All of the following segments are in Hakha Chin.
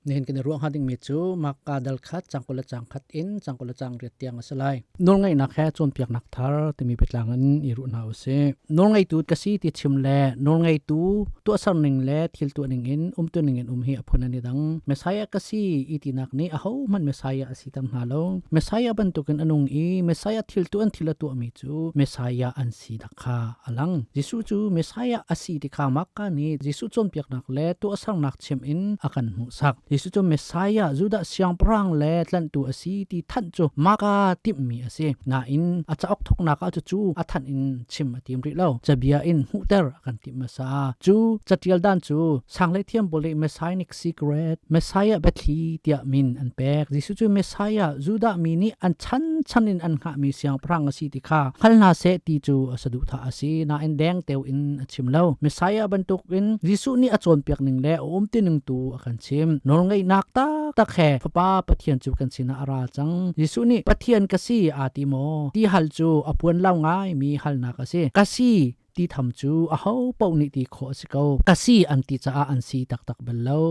Nihin kan i ruah hnga dingmi cu Marka dal khat cang 20 le cang khat in cang 20 le cang riat tiang a si lai. Nawlngaihnak he cawnpiaknak thar timi biatlang in i ruah hna u sih. Nawlngeitu ka si ti chim le nawlngeitu tuahser ning le thil tuah ning in umtu ning in um hi a phun an i dang. Messiah ka si i tinak nih ahohmanh Messiah a si ter hna lo. Messiah bantukin a nung i Messiah thil tuah an thil a tuahmi cu Messiah an si dak kha a lang. Jesuh cu Messiah a si ti kha Marka nih Jesuh cawnpiaknak le tuahsernak chim in a kan hmuhsak. Jesuh cu Messiah, Judah siangpahrang le tlanhtu a si ti thanh cu Marka timhmi a si. Nain a cauk thawknak ah cucu a thanh in chim a tim rih lo. Cabia in hmuhter a kan timh hmasa. Cu catial dan cu sanglei thiam pawl nih Messianic secret, Messiah biathli tiah min an pek. Jesuh cu Messiah, Judah mi nih an chan chan in an hngahmi siangpahrang a si ti kha hngal hna seh ti cu a saduhthah a si. Nain dengteo in a chim lo. Messiah bantukin Jesuh nih a cawnpiak ning le a umti ning tu a kan chim. Nawlngeihnak taktak he Fapa Pathian cu kan sinah a ra cang. Jesuh nih Pathian ka si aa ti maw? Ti hal cu a puan lo ngaimi halnak a si. Ka si ti tham cu aho paoh nih ti khawh a si ko. Ka si an ti caah an si taktak bal lo.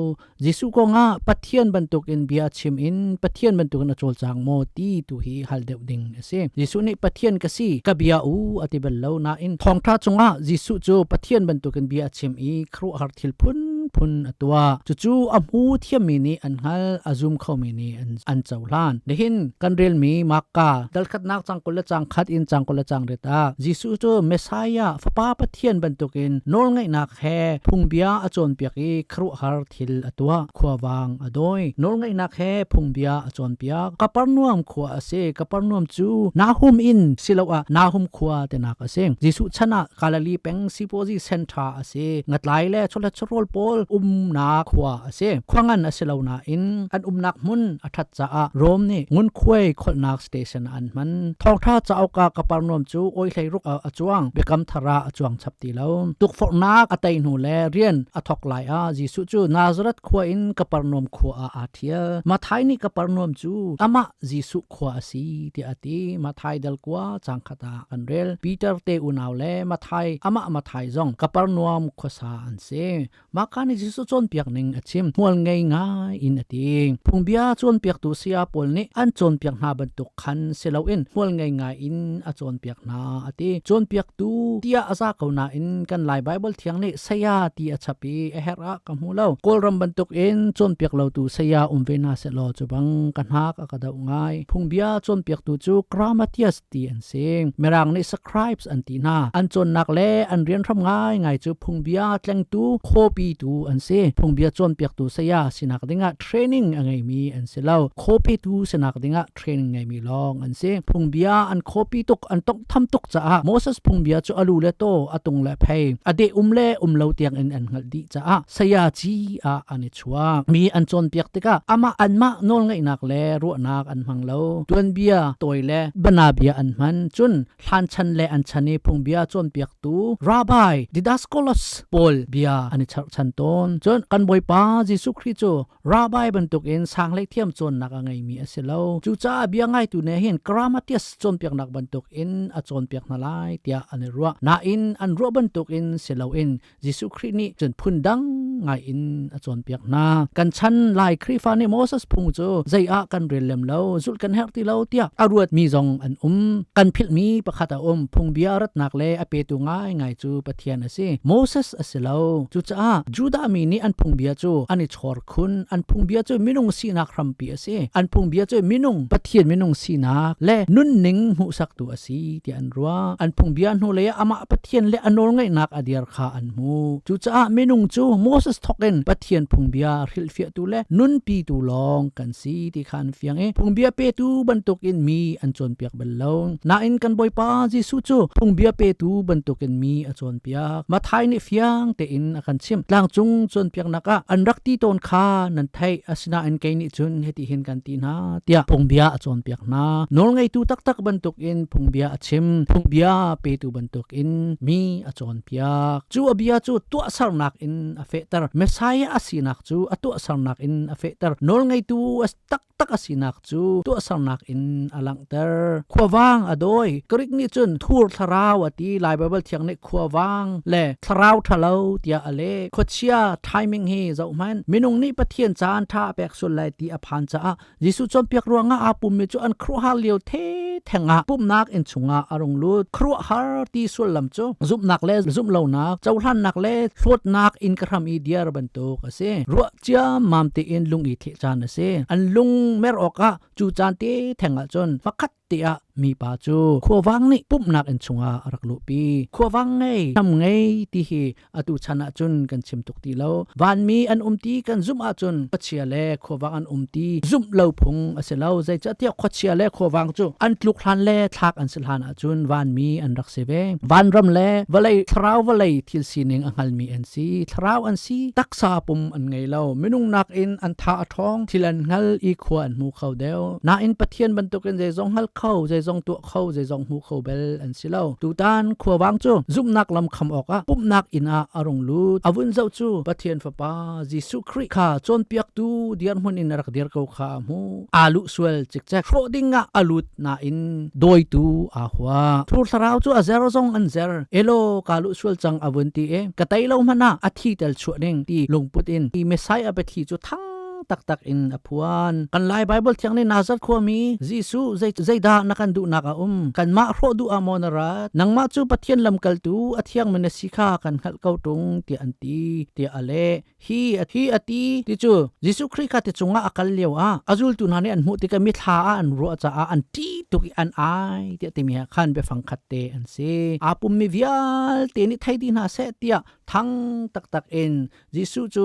Jesuh kongah Pathian bantukin bia chim in Pathian bantukin a cawlcang maw ti tu hi hal deuh ding a si. Jesuh nih Pathian ka si, ka bia u a ti bal lo nain thawngṭha cungah Jesuh cu Pathian bantukin bia a chim i khuaruahhar thil phunphun a tuah. Cucu a hmu thiammi nih an hngal, a zum khomi nih an, an cohlan. Nihin kan relmi Marka dalkhatnak cang 20 le cang khat in cang 20 le cang riat ah Jesuh cu Messiah Fapa Pathian bantukin nawlngeihnak he phungbia a cawnpiak i khuaruahhar thil a tuah. Khuavang a dawi. Nawlngeihnak he phungbia a cawnpiak. Kapernaum khua a si. Kapernaum cu Nahum inn siloah Nahum khua tinak a si. Jesuh chan ah Galilee peng sipuazi center a si. Ngatlai le chawlet chawhrawl pawl umnak khua a si. Khua ngan a si lo nain an umnak hmun a ṭhat caah Rom nih ngunkhuai kholhnak station ah an hman. Thawngṭha cauk ah Kapernaum cu oi 16 a cuang. Biakam Thar ah a cuang chap ti lo. Tukforhnak a tei hnu le rian a thawk lai ah Jesuh cu Nazareth khua in Kapernaum khua ah aa ṭhial. Matthai nih Kapernaum cu amah Jesuh khua a si tiah a ti. Matthai dal kua caang khat ah kan rel. Peter te unau le Matthai amah Matthai zong Kapernaum khuasa an si. Mahka nih Jesuh cawnpiak ning a chim. Hmual ngei ngai in a ti. Phungbia cawnpiaktu saya pawl nih an cawnpiak hna bantuk khan si loin hmual ngei ngai in a cawnpiak hna a ti. Cawnpiaktu tiah a za ko nain kan Lai Baibal thiang nih saya ti a chap i a herh ah ka hmu lo. Kawlram bantuk in cawnpiak lotu saya um ve hna sehlaw cu bang ka hnak a ka doh ngai. Phungbia cawnpiaktu cu Gramatias ti an si. Mirang nih scribes an ti hna. An cawnnak le an rianhram ngaingai cu phungbia tlengtu, khawpitu an si. Phungbia cawnpiaktu saya sinak dingah training a ngeimi an si lo. Khawpitu sinak dingah training ngeimi lawng an si. Phungbia an khawpi tuk, an tonghtham tuk caah Moses phungbia cu a lu le taw, a tung le phei, a deh um le um lo tiang in an hngalh dih caah saya ci ah an i chuak. Mi an cawnpiak tikah amah anmah nawlngaihnak le ruahnak an hmang lo. Tuanbia tawi le banabia an hman. Cun hlan chan le an chan i phungbia cawnpiaktu Rabbi Didaskalos pawl bia an i cherhchan tawn. Cun kan Bawipa Jesuh Khrih cu Rabbi bantukin sanglei thiam cawnnak a ngeimi a si lo. Cucaah bia ngaitu nih hin Gramatias cawnpiaknak bantukin a cawnpiak hna lai tiah an i ruah. Nain an ruah bantukin si loin Jesuh Khrih nih cun phundang ngai in a cawnpiak hna. Kan chan Lai Khrihfa nih Moses phung cu zei ah kan rel lem lo, zulh kan herh ti lo tiah a ruatmi zong an um. Kan philhmi pakhat a um. Phungbia ratnak le a petu ngaingai cu Pathian a si. Moses a si lo. Cucaah Judah mi nih an phungbia cu an i chawr khun. An phungbia cu minung sinak hrampi a si. An phungbia cu minung Pathian minung sinak le nunning hmuhsaktu a si tiah an ruah. An phungbia hnulei ah amah Pathian le a nawlngaihnak a dir kha an hmu. Cucaah minung cu Moses thawk in Pathian phungbia hrilhfiahtu le nunpitu lawng kan si ti kha an fiang i phungbia petu bantukin mi an cawnpiak bal lo. Nain kan Bawipa Jesuh cu phungbia petu bantukin mi a cawnpiak. Matthai nih fiang tein a kan chimh. Tlangcung cawnpiaknak ah an rak ti tawn kha nan theih. Asinain kei nih cun hiti hin kan ti hna tiah phungbia a cawnpiak hna. Nawlngeitu taktak bantukin phungbia a chim. Phungbia petu bantukin mi a cawnpiak. Cu a bia cu tuahsernak in a fehter. Messiah a sinak cu a tuahsernak in a fehter. Nawlngeitu a taktak a sinak cu tuahsernak in a langhter. Khuavang a dawi. Greek nih cun thur thlarau a ti. Lai Baibal thiang nih khuavang le thlarau ṭhalo tiah a leh. Khuachia. bia timing hi zoh hmanh. Minung nih Pathian caan ṭha a pek sual lai ti a phan caah Jesuh cawnpiak ruangah aa pummi cu an khuaruahhar lio the theng ah pumhnak inn chungah a rung lut. Khuaruahhar ti sullam cu zumhnak le zumhlonak, cohlannak le hlawtnak inn ka hram i diar bantuk a si. Ruah ciammam tein lung i thleh caan a si. An lung mer awkah cu caan te theng ah cun hmakhat tiah mipa cu khuavang nih pumhnak inn chungah a rak luhpi. Khuavang ngei, hnam ngei ti hi atu chan ahcun kan chim tuk ti lo. Vanmi an um ti kan zumh ahcun khuachia le khuavang an um ti zumh lo phung a si lo. Zeicahtiah khuachia le khuavang cu an tluk hlan le thlak an si hlan ahcun vanmi an rak si ve. Vanram le vawlei thlarau vawlei thil sining a hngalmi an si. Thlarau an si. Taksa pum an ngei lo. Minung nakin an tha a ṭhawng. Thil an hngal i khua an hmu kho deuh. Nain Pathian bantukin zeizong hngal kho, zeizong tuah kho, zeizong hmu kho bel an si lo. Tutan khuavang cu zumhnak lam kham awkah pumhnak inn ah a rung lut. A vun zoh cu Pathian Fapa Jesuh Khrih kha cawnpiaktu dirhmun in a rak dir ko kha a hmuh. Aa luh sual cikcek. Hrawh ding ah a lut nain dawitu aa hua. Thur thlarau cu a zer zong an zer. Elo ka luh sual cang a vun ti i ka tei lo hmanh ah a thi tel chuah ding ti lungput in hi Messiah biathli cu thang taktak in a phuan. Kan Lai Bible thiang nih Nazareth khuami Jesuh zeidah na kan duhnak a um? Kanmah hrawh duh ah maw na rat? Nangmah cu Pathian lamkaltu a thiangmi na si kha kan hngalh ko ṭung tiah an ti, tiah a leh. Hi hi a ti ti cu Jesuh Khrih kha ti cungah a kal lio ah a zultu hna nih an hmuh tikah mithla ah an ruah caah an ṭih tuk i an ai tiah timi ah khan biafang khat te an si. Aa pummi vialte nih thei dih hna seh tiah thang taktak in Jesuh cu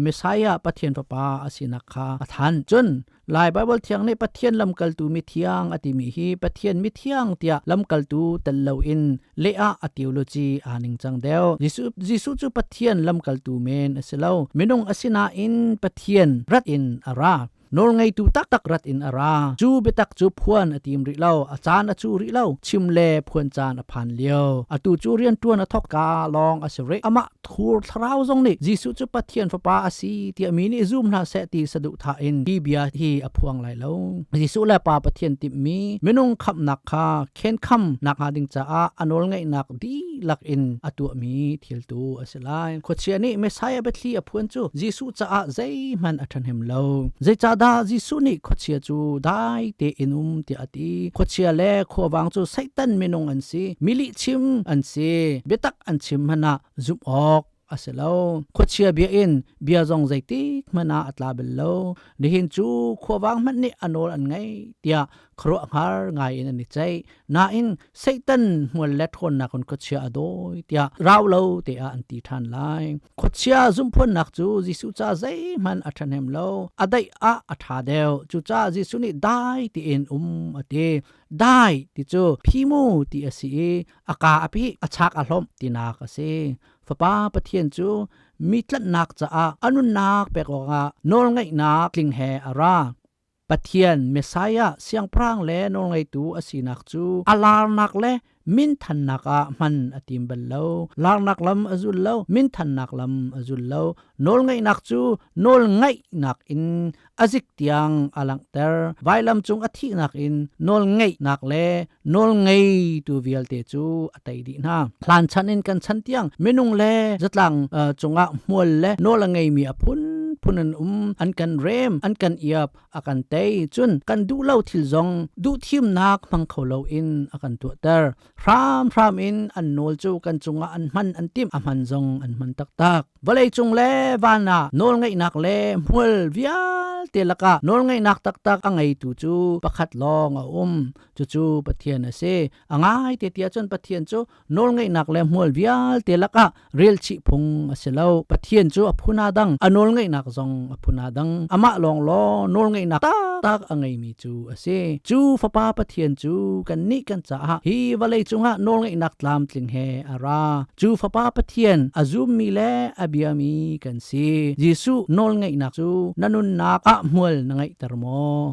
Messiah Pathian Fapa a sinak kha a thanh. Cun Lai Baibal Thiang nih Pathian lamkaltu mithiang a timi hi Pathian mithiang tiah lamkaltu tel loin leh ah a theology aa ningcang deuh. Jesuh, Jesuh cu Pathian lamkaltu men a si lo. Minung a sinain Pathian rat in a ra. Nawlngeitu taktak rat in a ra. Cu biatak cu phuan a tim rih lo, a caan a cu rih lo, chim le phuan caan a phan lio. Atu cu rianṭuan a thawk ka lawng a si rih. Amah thur thlarau zong nih Jesuh cu Pathian Fapa a si tiah mi nih zum hna seh ti saduhthah in hi bia hi a phuang lai lo. Jesuh le Pa Pathian timhmi minung khamhnak kha khenkham nak hnga ding caah a nawlngeihnak dihlak in a tuahmi thil tu a si lai. Khuachia nih Messiah biathli a phuan cu Jesuh caah zeihmanh a ṭhahnem lo. Zeicahdah Jesuh nih khuachia cu dai tein um tiah a ti? Khuachia le khuavang cu Satan minung an si, mi lihchim an si. Biatak an chim hmanh ah zumh awk a si lo. Khuachia bia in bia zong zeitik hmanh ah a tla bal lo. Nihin cu khuavang hmanh nih a nawl an ngei tiah khuaruah hngar ngai in an i ceih. Nain Satan hmual le ṭhawnnak in khuachia a dawi tiah rau lo te ah an ti ṭhan lai. Khuachia zumhphuannak cu Jesuh ca zeihmanh a ṭhahnem lo. A daih ah a ṭha deuh. Cucaah Jesuh nih dai tiin um a ti. Dai ti cu phimu ti a si i a ka a pih, a chak a hlawmh tinak a si. Fapa Pathian cu mi tlanhnak caah a nunnak pek awkah nawlngeihnak tling he a ra. Pathian Messiah siangpahrang le nawlngeitu a sinak cu a larnak le minthannak ah hman a tim bal lo. Larnak lam a zul lo, minthannak lam a zul lo. Nawlngeihnak cu nawlngaihnak in a zik tiang a langhter. Vailam cung a thihnak in nawlngeihnak le nawlngeitu vialte cu a tei dih hna. Hlan chan in kan chan tiang minung le zatlang cungah hmual le nawl a ngeimi a phunphun an um. An kan rem, an kan iap, a kan tei. Cun kan duh lo thil zong duhthimnak hmang kho loin a kan tuahter. Hramhram in an nawl cu kan cungah an hman an timh, a hman zong an hman taktak. Vawleicung le van ah nawlngeihnak le hmual vialte lakah nawlngeihnak taktak a ngeitu cu pakhat lawng a um. Cucu Pathian a si. A ngai te tiah cun Pathian cu nawlngeihnak le hmual vialte lakah relchih phung a si lo. Pathian cu a phun aa dang, a nawlngeihnak zong a phun aa dang. Amah lawnglawng nawlngeihnak taktak a ngeimi cu a si. Cu Fapa Pathian cu kannih kan caah hi vawlei cungah nawlngeihnak tlamtling he a ra. Cu Fapa Pathian a zummi le a biami kan si. Jesuh nawlngeihnak cu na nunnak ah hmual na ngeihter maw?